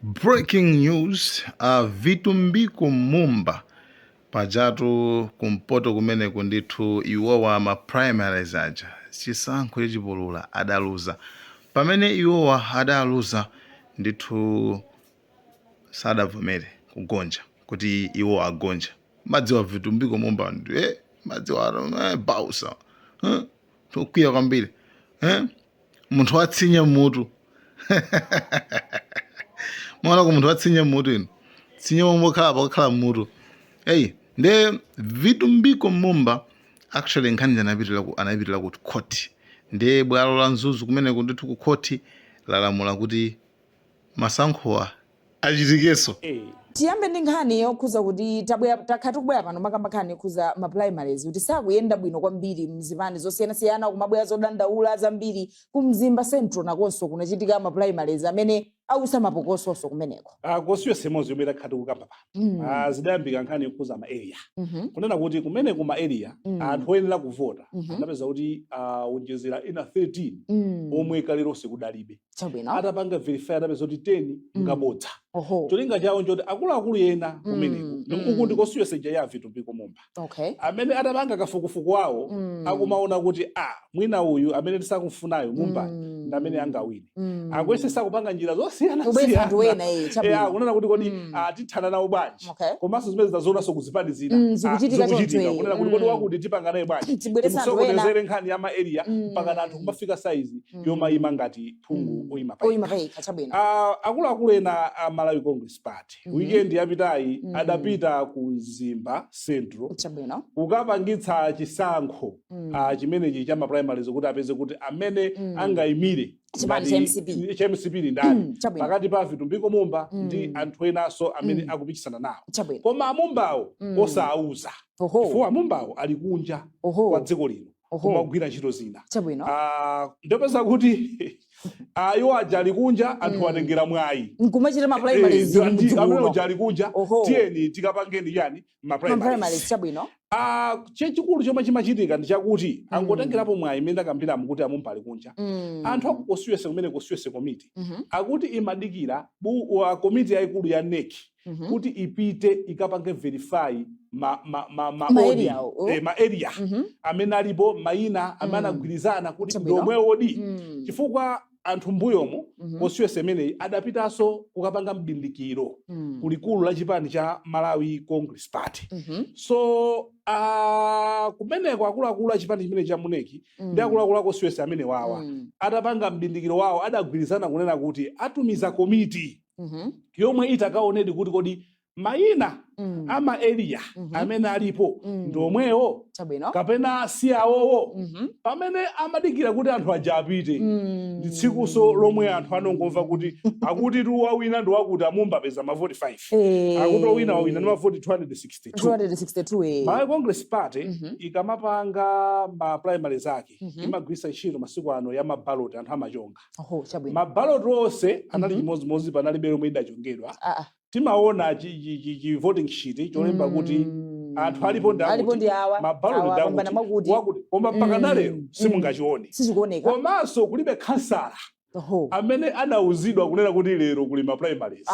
Breaking news, Vitumbiko Mumba pajatu kumpoto kumeneku ndithu iwowa ma primaries aja, chisankho chachipulula, adaluza. Pamene iwowa adaluza ndithu, sadavomere kugonja kuti iwo agonja. Madziwa Vitumbiko Mumba ndi madziwa bausa tokwiya kwambiri, Munthu watsinya mutu, mwaona ku munthu watsinya mutu ino, tsinya momwe okhala pakakhala mutu. Eyi, nde Vitumbiko Mumba actually nkhani anapitira ku court. Nde bwalo la Mzuzu kumeneko ndithu ku court lalamula kuti masankhowa achitikenso. Tiyambe ndi nkhani yokhuza kuti tabwera, takhala tikubwera pano makamba nkhani yokhuza ma primaries kuti sakuyenda bwino kwambiri mzipani zosiyanasiyana, kumabwera zodandaula zambiri. Ku Mzimba Central nakonso kunachitika ma primaries amene ausa mapokosonso kumeneko. Constituency imodzi yomwe takhala tikukamba pano. Zidayambika nkhani yokhuza ma area, kunena kuti kumene ku ma area anthu oyenera kuvota anapeza kuti awonjezera ina 13 omwe kale lonse kudalibe. Atapanga verify anapeza kuti 10 ngabodza. Cholinga chawo nchoti akuluakulu ena kumeneku, uku ndi constituency ija ya Vitumbiko Mumba, amene atapanga kafukufuku wawo akumaona kuti a mwina uyu amene tisakumfunayo Mumba ndi amene angawine, akuyesesa kupanga njira zosiyana Kubweretsa anthu ena, chabwino. Kunena kuti kodi tithana nawo bwanji? Komanso zimene zinazoonanso kuzipani zina. Zikuchitika Zikuchitika choncho, kunena kuti kodi wakuti tipanga naye bwanji, Tibweretse anthu ena. timusokonezere nkhani ya ma area, mpaka anthu kumafika saizi yomayima ngati phungu oyima oyima payekha. Payekha, chabwino. Akuluakulu ena a Malawi Congress Party weekend yapitayi adapita ku Mzimba Central kukapangitsa chisankho chimenechi cha ma primaries kuti apeze kuti amene angayimire chipani cha MCP. Cha MCP ndi ndani pakati pa Vitumbiko Mumba ndi anthu enanso amene akupikisana nawo. Koma amumbawo osauza, chifukwa amumbawo ali kunja kwa dziko lino kumagwira ntchito zina. Ndopeza kuti iwo aja ali kunja, anthu atengera mwayi nkumachita ma primaries Amene kuno uja ali kunja, tiyeni tikapangeni yani, ma ma primaries. Primaries. Chachikulu chomwe chimachitika ndi chakuti angotengerapo mwayi imene ndakambiramo kuti amumba ali kunja. Anthu aku constituency kumene, constituency committee, akuti imadikira komiti yayikulu ya NEC kuti ipite ikapange verify ma Ma area oh. Ma area amene alipo, mayina amene anagwirizana kuti ndiomwewo odi, chifukwa anthu mbuyomo constituency imeneyi adapitanso kukapanga mbindikiro kulikulu la chipani cha Malawi Congress Party. So kumeneko akuluakulu a chipani chimene cha mu NEC ndi akuluakulu a constituency amene wawa atapanga mbindikiro wawo adagwirizana kunena kuti atumiza komiti yomwe itakaonedi kuti kodi mayina ama area amene alipo ndi omwewo kapena si awowo. Pamene amadikira kuti anthu aja apite, ndi tsikuso lomwe anthu anongomva kuti akuti tu wawina ndi wakuti, amumba apeza mavoti 5, akuti owina wawina ndi mavoti 262. 262. Malawi Congress Party ikamapanga ma primaries ake imagwiritsa ntchito masiku ano ya mabaloti, anthu amachonga. Oho, chabwino. Mabaloti onse anali chimodzimodzi, panalibe lomwe idachongedwa. Timaona chi voting sheet cholemba kuti anthu alipo ndi alipo akuti, ndi awa, mabaloti awa ndi apambana akuti, mwakuti. Wakuti, koma mpaka nalero simungachione. Sichikuoneka. Komanso kulibe khansala amene adauzidwa kunena kuti lero kuli ma primaries.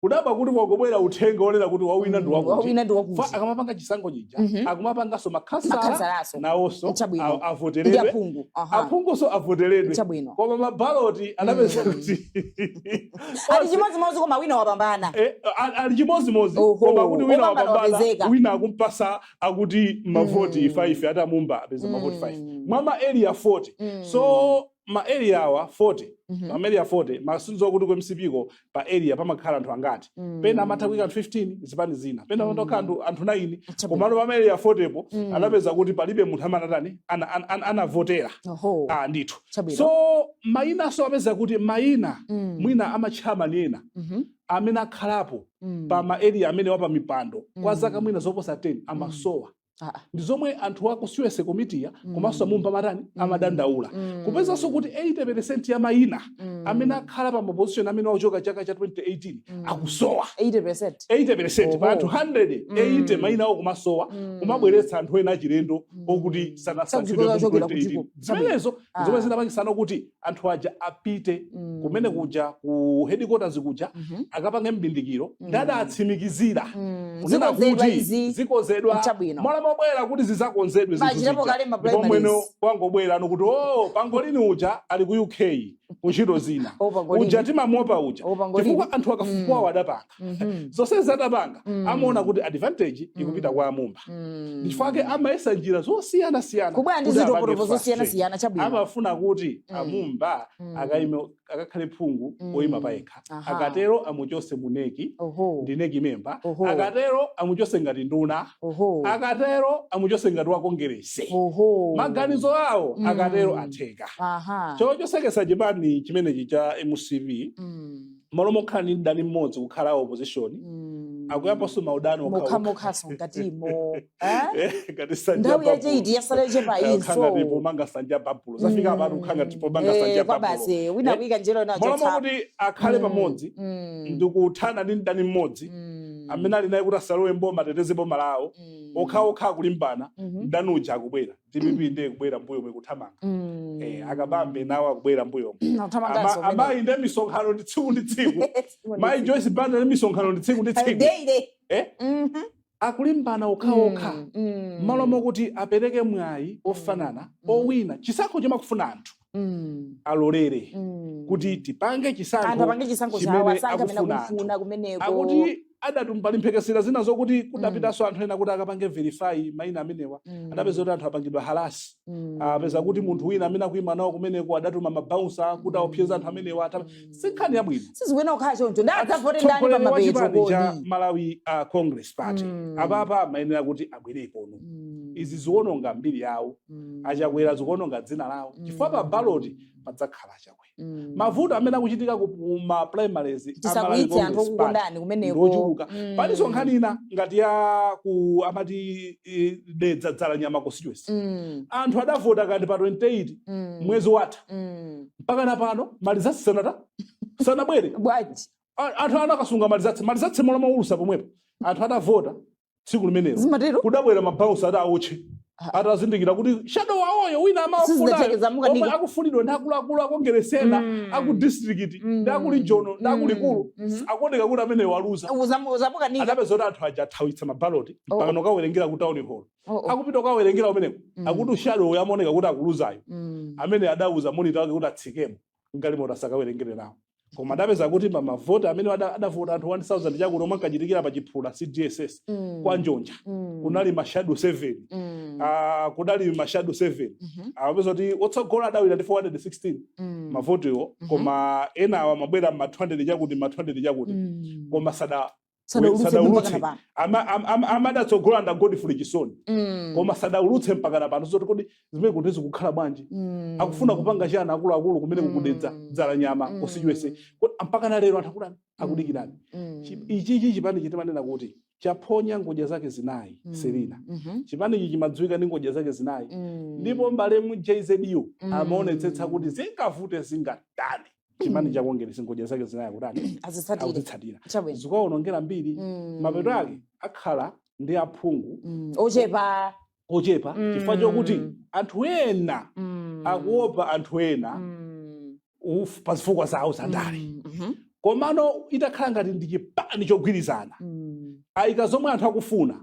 Kudaba kuti kwangobwera uthenga onena kuti wawina ndi wakuti. Wawina ndi wakuti. Fa akamapanga chisankho chija akumapanganso makhansala Makhansalaso. nawonso Ndi avoteredwe, aphungu. Aphungunso avoteredwe. Koma mabaloti anapeza kuti ali chimodzimodzi, koma wina wapambana. Ali chimodzimodzi, koma kuti wina Opambana wapambana, wapezeka. wina akumpasa akuti mavoti 5, ati amumba apeza mavoti 5 mwa ma area 40. So ma area awa 40, ma area 40 masinzo kuti ku MCP ko pa area pamakhala anthu angati? Pena amatha kuyika anthu 15, zipani zina pena amatha kukhala anthu 9. Komano pa ma area 40 po anapeza kuti palibe munthu amene anatani, anavotera. Ah, ndithu. So mayinaso apeza kuti mayina mwina ama chairman ena amene akhalapo pa ma area amene wapa mipando kwa zaka mwina zoposa 10 amasowa. Ndi zomwe anthu a constituency committee ya komanso amumba matani amadandaula kupezanso kuti 80% ya mayina amene akhala pa maposition amene wachoka chaka cha 2018 akusowa. 80%. 80% pa anthu 100, 80 mayina awo kumasowa, kumabweretsa anthu ena achilendo okuti sanasankhidwe mu Sakuchokera 2018. kutiko. Zimenezo zomwe zinapangitsano kuti anthu aja apite kumene kuja, ku headquarters kuja, akapange mbindikiro ndi adatsimikizira kunena Zikonzedwa kuti izi. zikonzedwa. Chabwino. Mwala mobwera kuti zizakonzedwe zinthu Bachitapo zija. kale ma Ndipo primaries. mwene wangobwera ano kuti, "Oh, pangolini uja ali ku UK kuntchito zina." Oh, pangolini. Uja timamuopa uja. Oh, pangolini. Chifukwa anthu akafukuwawo adapanga zonse zadapanga, amaona kuti advantage ikupita kwa amumba. Ndichifukwa ake amayesa njira zosiyanasiyana Kubwera ndi kuti apange zitopotopo frustrate. zosiyanasiyana. Chabwino. Amafuna kuti amumba akayime, akakhale phungu oyima payekha. Akatero amuchose mu NEC ndi NEC member. Akatero amuchose ngati nduna. Akatero amuchose ngati wa kongeresi. Maganizo awo akatero atheka. Chochosekesa chipani chimenechi cha MCP, malo mokhala ndi mdani mmodzi, kukhala opposition, akuyambanso maudani mokha okhaokha. Mokhaso mkatimo, eh? Ngati sanja Nthawi babulo. yacheiti yasala chepa Kukhala ngati inso. pomanga sanja babulo, zafika apatu kukhala ngati pomanga sanja Kwa babulo. basi wina kuyika njelo Malo nachotsa. mokuti akhale pamodzi ndikuthana ndi mdani mmodzi amene ali naye kuti asalowe mboma, teteze boma lawo, okhaokha akulimbana. Mdani uja akubwera, DPP ndiye kubwera mbuyo mwe kuthamanga. Akabambe nawo akubwera mbuyomo. Akuthamanganso kumene. Amayi ndi misonkhano ndi tsiku ndi tsiku, mayi Joyce Banda ndi misonkhano ndi tsiku ndi tsiku. Daily. Akulimbana okhaokha malo mokuti apereke mwayi ofanana owina chisankho chomakufuna anthu alolere kuti tipange Anthu chisankho apange chisankho chawo, chimene asankhe amene akufuna akufuna anthu. Kumeneko. Akuti adatumba mphekesera zina zokuti kudapitanso anthu ena kuti akapange verify mayina amenewa. Adapeza kuti anthu apangidwa harass. Apeza kuti munthu wina amene akuyima nawo kumeneko adatuma mabouncer kuti aopseze anthu amenewa. Si nkhani yabwino. Sizikuyenera kukhala choncho. Ndi adzavote ndani Mtsogoleri wa pamapeto chipani cha kodi? Malawi Congress Party apapa amayenera kuti abwere kono. Izi zikuononga mbiri yawo. Achakwera zikuononga dzina lawo, chifukwa pa ballot padzakhala Achakwera. Mavuto amene akuchitika ku ma primaries a Malawi Tisakwiyitse anthu Congress Party okukondani kumeneko. ndiochuluka. Palinso nkhani ina ngati ya ku amati Dedza Dzalanyama constituency. Anthu adavota kandi pa 28 mwezi watha, mpaka na pano maresults sanata sanabwere. Bwanji? Anthu ana akasunga maresults, maresults mola maulusa pomwepo. Anthu adavota tsiku limenelo, Zimatero? kudabwera mabouncer ati awotche, atazindikira kuti shadow wawoyo wina Sizidatheke amawafunayo zamukanika. omwe akufunidwa ndi akuluakulu akongeresi ena aku district ndi aku regional ndi akulikulu, akuoneka kuti amene waluza. Zamukanika. Adapeza kuti anthu aja athawitsa mabaloti mpaka nokawerengera ku town hall. Oh. Akupita kukawerengera kumeneko, akuti shadow yamaoneka kuti akuluzayo amene adauza monitor wake kuti atsikemo mgalimoto asakawerengere nawo. Koma adapeza kuti pa mavoti amene adavota anthu 1000 chakuti omwe ankachitikira pa Chiphula CDSS kwa Njonja, kunali mashadow 7. Ah, kunali mashadow 7. Amapeza kuti otsogola adawina ndi 416 mavotiwo, koma enawa amabwera ma 200 chakuti, ma 200 chakuti, koma sada Sadaulutse sadaulutse. mpaka pano. Amadatsogola nda Godfrey Chisoni, koma sadaulutse mpaka na pano. Zoti kodi zimene kuti zikukhala bwanji? Akufuna kupanga chani akuluakulu kumene kuKudedza Dzalanyama constituency? Kuti mpaka na lero anthu akutani? Akudikirani. Ichichi chipani chitimanena kuti chaphonya ngodya zake zinayi. Selina, chipanichi chimadziwika ndi ngodya zake zinayi, ndipo mbalemu JZU amaonetsetsa kuti zingavute zingatani, chipani cha Kongeresi ngodya zake zinayi akutani? Azitsatire. Akuzitsatira. Chabwino. Zikuwaonongera mbiri. Mapeto ake akhala ndi aphungu Ochepa. ochepa, chifukwa chokuti anthu ena akuopa anthu ena pa zifukwa zawo zandale. Komano itakhala ngati ndi chipani chogwirizana, ayika zomwe anthu akufuna,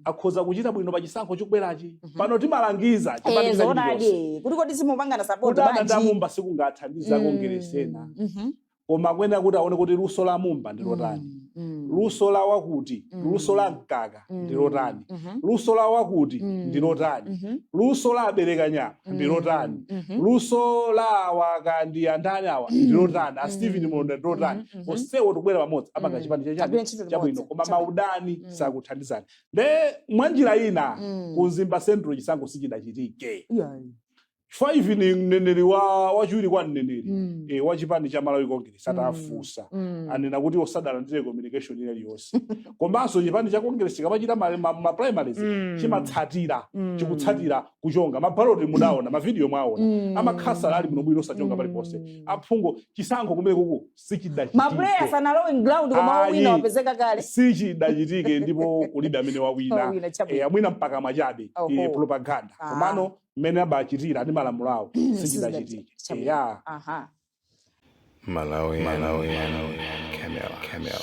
akhoza kuchita bwino pa chisankho chikubwerachi. Pano timalangiza chipani china chilichonse Zoonadi, kuti kodi simupangana support kuti bwanji? anandamumba sikungathandiza Kongeresi ena, koma akuyenera kuti aone kuti luso la Mumba ndi lotani, luso la wakuti, luso la Mkaka ndi lotani, luso la wakuti ndi lotani, luso la abereka nyama ndi lotani, luso la awa kandi andani awa ndi lotani, a Stephen Mulonda ndi lotani. Onsewo tikubwera pamodzi, apanga chipani Agwire chachani? ntchito Chabwino. limodzi. Koma Chabwino. maudani sakuthandizani. Nde mwanjira ina, ku Mzimba Central chisankho sichidachitike Iyayi. Chifukwa even mneneri wa wachiwiri kwa mneneri wa chipani cha Malawi Congress atafunsa, anena kuti osadalandire communication ina iliyonse. Komanso chipani cha Congress chikamachita ma primaries, chimatsatira, chikutsatira kuchonga mabaloti. Mudaona mavidiyo, mwaona, amakhasala ali bwinobwino, osachonga paliponse. Aphungu, chisankho kumene kuku sichidachitike. Maplayers analowa in ground, koma Ayi. wowina wapezeka kale. Sichidachitike ndipo kulibe amene wawina. Wawina, chabwino. Amwina mpaka mwachabe, propaganda. Komano mmene abachitira ndi malamulo awo, sichidachitike. Chabwino. Ya. Aha. Malawi, Malawi, Camera, Camera.